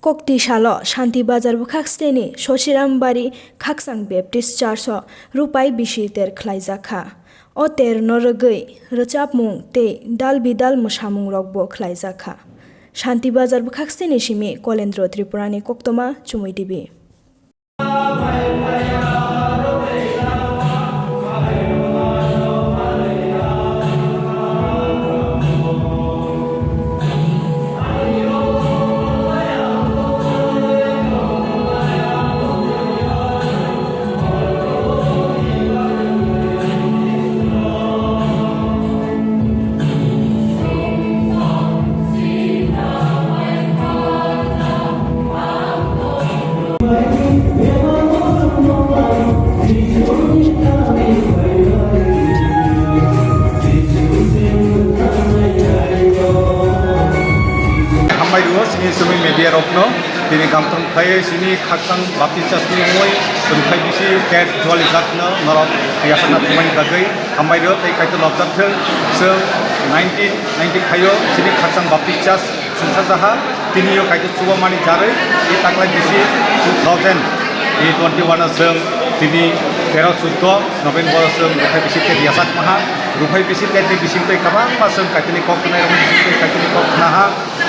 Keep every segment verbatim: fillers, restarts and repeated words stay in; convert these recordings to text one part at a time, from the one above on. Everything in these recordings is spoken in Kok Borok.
Kokti salo Shanti Bazar bwkhak steni Sosiram Bari Khakchang Baptist Church o rupai bisi ter khlaijak kha. O ter no rwgwi rwchapmung tei dal bidal mwsamung rok bo khlaijak kha. Shanti Bazar bwkhak steni simi Kolendro Tripura ni koktoma Chumui T V. Hambai rwo sini sumi media rokno tini gamtong khlaiwi sini Khakchang Baptist Church ni mui rwphai bisi tet juali jakno norok riyasakna thumani bagwi hambai rwo tei kaitor lobjak thung. Chwng nineteen ninety khaio sini Khakchang Baptist Church sumsa jaha tini yo kaitor chubamani jarwi e taklai bisi two thousand twenty one o chwng tini tero chuddo November o chwng rwphai bisi tet riyasak maha rwphai bisi tet ni bising tei kwbangma chwng kaitor ni kok khwnai rokni bising tei kaitor ni kok khwnaha.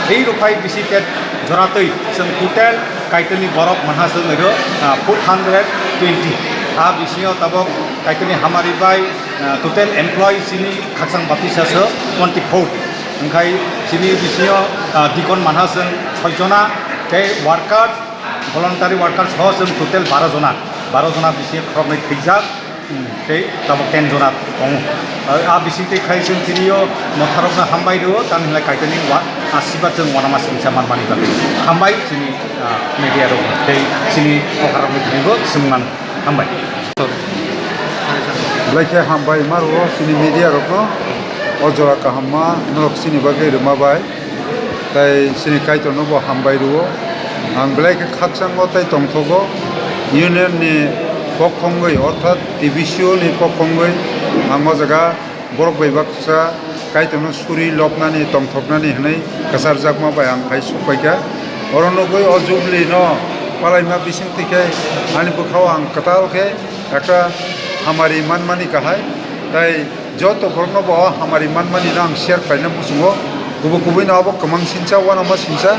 Tei rwphai bisi tet joratwi chwng total Kaitorni borok manha chwng iro, ah, four hundred twenty. A bisingo tabok Kaitorni hamari bai, ah, total employee chini Khakchang Baptist Church o twenty four. Wngkhai chini bisingo, ah, deacon manha chwng soi jona, tei workers, voluntary workers ho chwng total baro jona. Baro jona bisingo khoroknwi thwijak. Hmm, tei tabok ten jona tongo. A, a bising tei khai chwng tini o motharokno hambai rwo, tamni hwnlai Kaitorni wa-, asirwad chwng uanama singsa manmani bagwi. Hambai chini, ah, media rok tei chini kokharokno tini bo swng mano. Hambai. Belai khe hambai ma rwo chini media rokno o jora kaham ma norok chini bagwi rwma bai. Tai chini Kaitorno bo hambai rwo. Ang belai khe khakchangbo tei tongthogo. Union ni pokhongwi, orthat T B C O ni pokhongwi ang o jaga borok bai baksa Kaitorno suri lobnani, tongthoknani hwnwi kwcharjakma bai ang hai sukphaikha. Oro nugwi o Jubilee no palaima bising twi khe ani bwkhao ang kwtal khe ekta hamari manmani kahai. Tai joto borokno bo o hamari manmani no ang share khlaina muchungo. Kubui kubui no abo kwmang sincha, uanama sincha.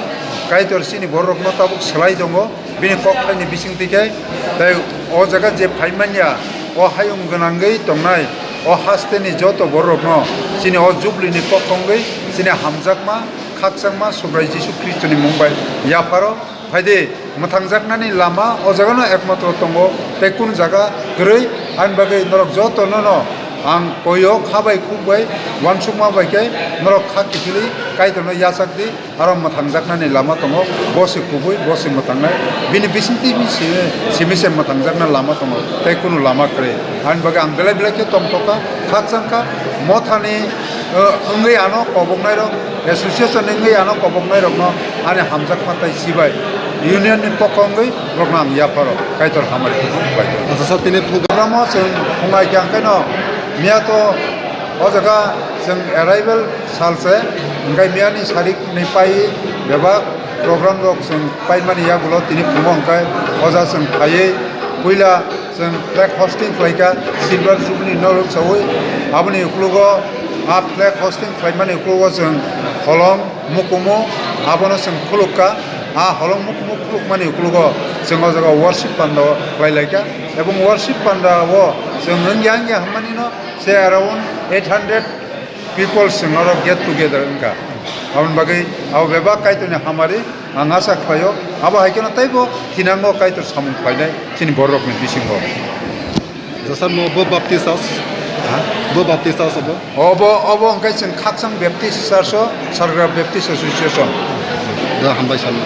Kaitor chini borok rokno tabuk swlai tongo. Bini kok khlaini bising twi khe. Tai o jaga je phaimanya, o hayung gwnangwi tongnai, o hasteni joto borok rokno chini o Jubilee ni kok kongwi chini hamjakma, khakchangma Subrai Jisu Khristoni mung bai yapharo. Phaidi, mwthangjaknani lama o jagano ekmatro tongo, tei kunu jaga kwrwi. Ani bagwi norok jotono no ang koio kha bai khuk bai uansukma bai khe norok kha kiphilwi Kaitorno yachak di, aro mwthangjaknani lama tongo, bo se kubui, bo se mwthangnai. Bini bisingtwi bini simi, simi se mwthangjakna lama tongo, tei kunu lama kwrwi. Ani bagwi ang belai belai khe tongthokha, khakchangkha, mothani, o, wngwi ano koboknairok, association wngwi ano koboknairokno ani hamjakma tai sibai union ni pokho wngwi borokno ang yapharo Kaitor hamari kuthum khlai tongo. Acha, sir, tini program o chwng phungai khe ang khe no miya to o jaga chwng arrival sal se, hwnkhe miya ni sarik ni pai bebak program rok chwng paimani yagulo tini phungo hwnkhe o jaga chwng phaiwi puila Chwng flag hosting khlaikha, Silver Jubilee no rwksaui. Aboni ukologo, a flag hosting khlaimani ukologo chwng holong mukumu, abono chwng khulukha. A holong mukumu khulukmani ukologo chwng o jaga worship panda khlailaikha. Ebong worship panda o chwng wngya wngya hwnmanino se around eight hundred people chwng oro get together wngkha. Aboni bagwi abo bebak Kaitorni hamari ang asa khlaio, abo hai kheno teibo thinango Kaitor samung khlainai chini bororokni bisingo. Jasa mo bo Baptist Church? Ha? Bo Baptist Church obo? Obo, obo hwnkhe chwng Khakchang Baptist Church o, Sargra Baptist Association. Da, hambai salo.